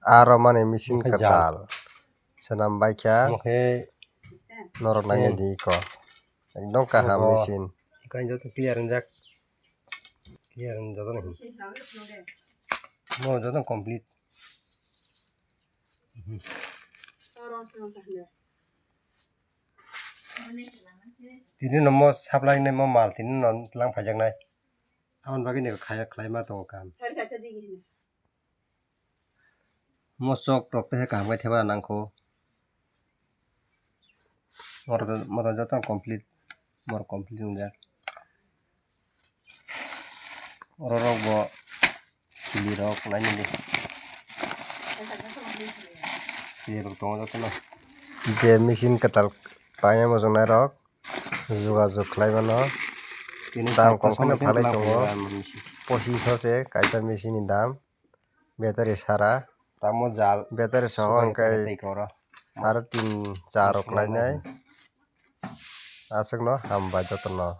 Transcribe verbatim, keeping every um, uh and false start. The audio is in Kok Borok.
Aro mani machine kwtal. Swnam baikha. Norok nangya di ko. Ekdom kaham machine. Ikan joto clear wngjak. Clear wngjak joto ni. Mo joto complete. Tini no mo supply nai mo mal tini no lang phaijaknai. Aboni bagwi ni khlai ma tongo kam. Mo chok rok tei kaham khe theba nangkho. Moro moto joto complete, moro complete wngjak. Oro rok bo kili rok nainani. Kili rok tongo joto no. Je machine kwtal paina muchungnai rok jogajog khlai mano. Dam kom kheno phalai tongo. Pochiso se kaisa machine ni dam. Battery sara. Tamo jal. Battery soho hwnkhe sare tin char rok khlainai. Aswkno hambai jotono.